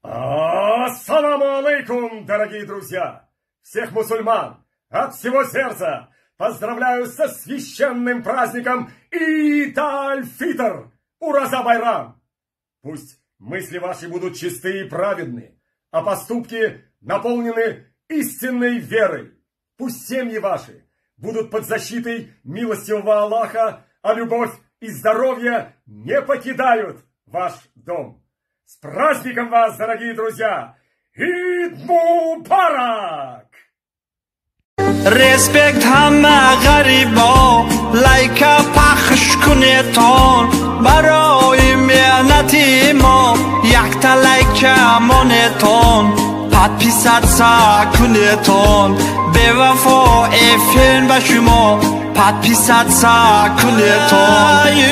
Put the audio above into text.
Ассаламу алейкум, дорогие друзья! Всех мусульман от всего сердца поздравляю со священным праздником Ид аль-Фитр, Ураза Байрам! Пусть мысли ваши будут чисты и праведны, а поступки наполнены истинной верой. Пусть семьи ваши будут под защитой милостивого Аллаха, а любовь и здоровье не покидают ваш дом. С праздником вас, дорогие друзья! Ид Мубарак! Респект ҳама ғарибо, лайка пахш кунетон. Барои меҳнати мо якта лайка монетон, подписаться кунетон. Бевафо эфир ба шумо, подписаться кунетон.